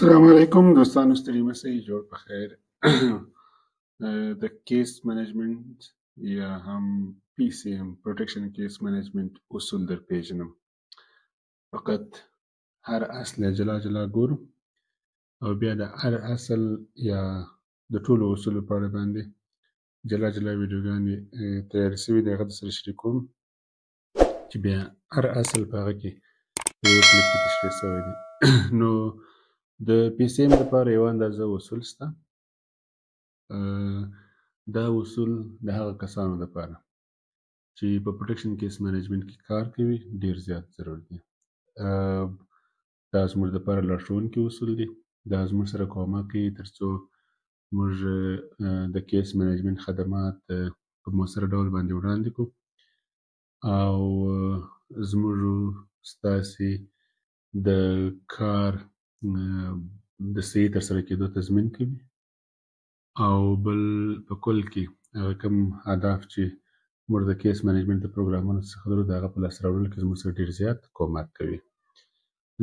السلام علیکم دوستانو، ستړي مه شئ، جوړ په خیر. د case management یا هم PCM، protection case management، اصول در پیژنم. فقط هر اصل جلا جلا ګورو او بیا د هر اصل یا د ټولو اصولو په اړه باندې جلا جلا ویډیوګانې تیارې شوي دي، هغه درسره شریکوم چې بیا هر اصل په هغه کې په یو کلیپ کې تشریح شوی دی. نو د PCM لپاره یوه اندازه اصول شته. دا اصول د هغه کسانو لپاره چې په protection case management کې کار کوي ډیر زیات ضرور دي. دا زموږ لپاره لارښوونکي اصول دي. دا زموږ سره کومک کوي ترڅو موږ د case management خدمات په موثر ډول باندې وړاندې کړو او زموږ ستاسې د کار د صحیح ترسره کېدو تضمین کوي، او بل په کل کې هغه کوم اهداف چې موږ د case management د پروګرامونو څخه لرو، د هغه په لاسته راوړلو کې زموږ سره ډېر زیات کومک کوي.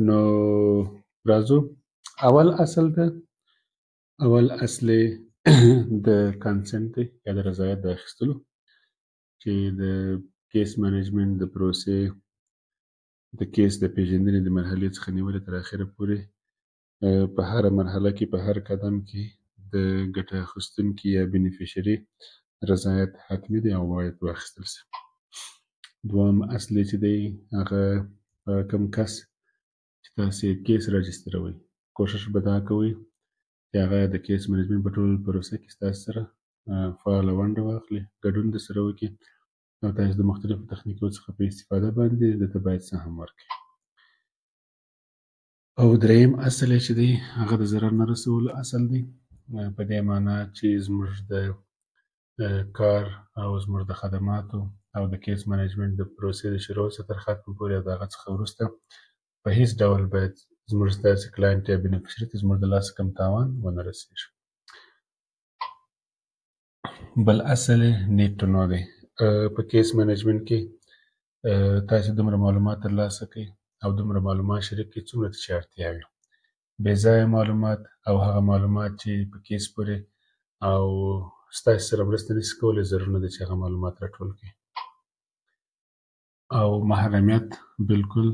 نو راځو اول اصل ته. اول اصل د consent دی یا د رضایت د اخیستلو، چې د case management د پروسې د case د پیژندنې د مرحلې څخه نیولې تر اخره پورې په هره مرحله کې، په هر قدم کې د ګټه اخیستونکي یا beneficiary رضایت حتمي دی او باید واخیستل شي. دوهم اصل چې دی، هغه کوم کس چې تاسې case راجستروئ، کوشش به دا کوئ چې هغه د case management په ټول پروسه کې ستاسو سره فعاله ونډه واخلي، ګډون در سره وکړي او تاسو د مختلفو تخنیکو څخه په استفاده باندې ده ته باید سهم ورکړي. او دریم اصل چې دی، هغه د ضرر نه رسولو اصل دی، په دې معنا چې زموږ د کار او زموږ د خدماتو او د case management د پروسې د شروع څخه تر ختم پورې او د هغه څخه وروسته په هیڅ ډول باید زموږ ستاسې client یا beneficiary ته زموږ د لاسه کوم تاوان ونه رسېږي. بل اصل need to know دی. په case management کې تاسې دومره معلومات ترلاسه کړئ او دومره معلومات شریک کړئ څومره چې اړتیا وي. بې ځایه معلومات او هغه معلومات چې په case پورې او ستاسې سره مرسته نشي کولی، ضرور نه ده چې هغه معلومات راټول کړئ. او محرمیت بالکل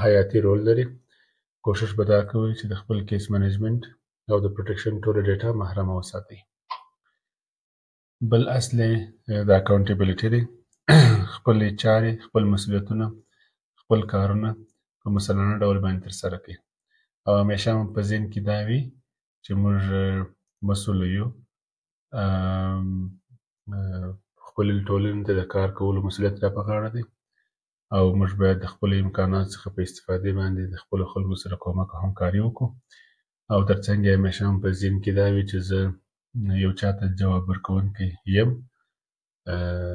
حیاتي رول لري. کوشش به دا کوئ چې د خپل case management او د protection ټوله data محرمه وساتئ. بل اصل د accountability دی. خپلې چارې، خپل مسؤلیتونه، خپل کارونه په مسؤلانه ډول باندې ترسره کړئ او همیشه مو په ذهن کې دا وي چې موږ مسؤل یو، خپلې ټولنې ته د کار کولو مسؤلیت را په غاړه دی او موږ باید د خپلو امکاناتو څخه په استفادې باندې د خپلو خلکو سره کومک او همکاري وکړو. او ترڅنګ یې همیشه هم په ذهن کې دا وي چې زه یو چا ته جواب ورکوونکی یم،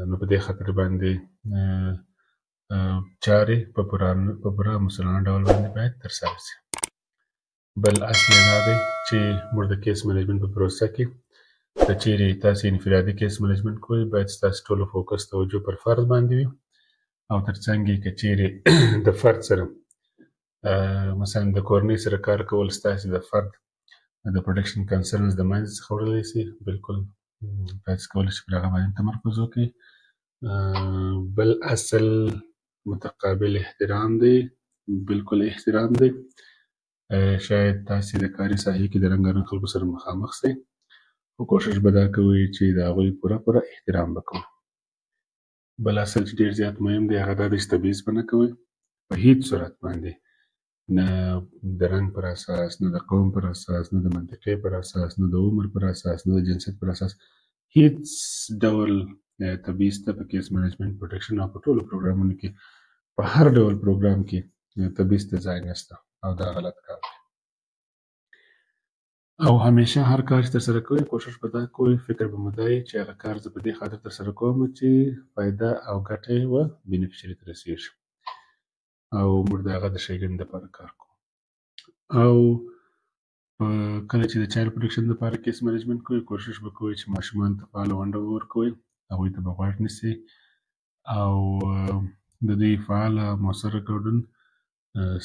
نو په دې خاطر باندې چارې په پوره مسؤلانه ډول باندې باید ترسره شي. بل اصل یې دا دی چې موږ د case management په پروسه کې که چیرې تاسې انفرادي case management کوئ، باید ستاسې ټولو focus توجه پر فرد باندې وي، او ترڅنګ یې که چیرې د فرد سره مثلا د کورنۍ سره کار کول ستاسې د فرد د protection concerns د منځ څخه وړلی شي، بالکل تاسې کولی شئ پر هغه باندې تمرکز وکړئ. بل اصل متقابل احترام دی، بالکل احترام دی. شاید تاسې د کاري ساحې کې د رنګارنګ خلکو سره مخامخ شئ، خو کوشش به دا کوئ چې د هغوی پوره پوره احترام به کوئ. بل اصل چې ډېر زیات مهم دی، هغه دا دی چې تبعیض به نه کوئ په هیڅ صورت باندې، نه د رنګ پر اساس، نه د قوم پر اساس، نه د منطقې پر اساس، نه د عمر پر اساس، نه د جنسیت پر اساس. هیڅ ډول تبعیض ته په case management، protection او په ټولو پروګرامونو کې، په هر ډول پروګرام کې تبعیض ته ځای نشته او دا غلط کار دی. او همیشه هر کار چې ترسره کوئ، کوشش به دا کوئ، فکر به مو دا وي چې هغه کار زه په دې خاطر ترسره کوم چې فایده او ګټه یې و beneficiary ته رسېږي او موږ د هغه د ښېګڼې لپاره کار کوو. او کله چې د child protection لپاره case management کوئ، کوشش به کوئ چې ماشومانو ته فعاله ونډه ورکوئ، هغوی ته به غوږ نیسئ او د دوی فعاله موثره ګډون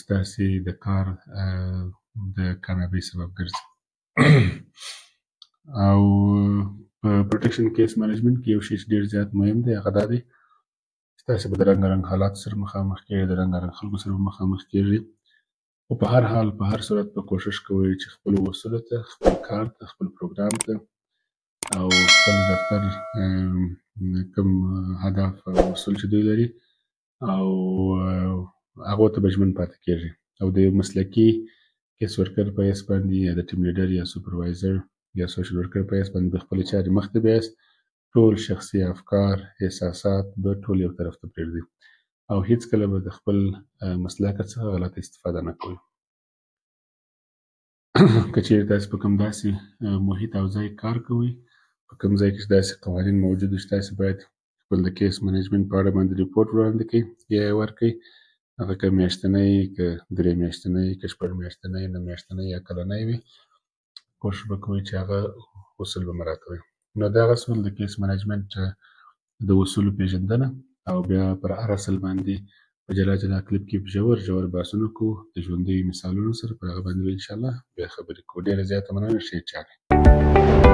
ستاسې د کار د کامیابۍ سبب ګرځي. او په protection case management کې یو شی چې ډېر زیات مهم دی هغه دا دی چې تاسې به د رنګارنګ حالاتو سره مخامخ کېږئ، د رنګارنګ خلکو سره به مخامخ کېږئ، خو په هر حال په هر صورت به کوشش کوئ چې خپلو اصولو ته، خپل کار ته، خپل پروګرام ته او خپل دفتر کوم هدف او اصول چې دوی لري او هغو ته به ژمن پاتې کېږئ. او د یو مسلکي case worker په حیث باندې یا د team leader یا supervisor یا social worker په حیث باندې به خپلې چارې مخته بیاست. ټول شخصي افکار، احساسات به ټول یو طرف ته پرېږدئ او هیڅکله به د خپل مسلک څخه غلطه استفاده نه کوئ. که چیرې تاسې په کوم داسې محیط او ځای کار کوئ، په کوم ځای کې چې داسې قوانین موجود وي چې تاسې باید خپل د case management په اړه باندې رپورټ وړاندې کړئ یا یې ورکړئ، هغه که میاشتنی، که درې میاشتنی، که شپږ میاشتنی، 9 میاشتنی یا کلنی وي، کوشش به کوئ چې هغه اصول به مراعاتوئ. نو دغه اصول د case management د اصولو پېژندنه او بیا پر هر اصل باندې په جلا جلا کلیپ کې ژور ژور بحثونه کوو د ژوندیو مثالونو سره، پر هغه باندې به انشاءالله بیا خبرې کوو. ډېره زیاته مننه، ښې چارې.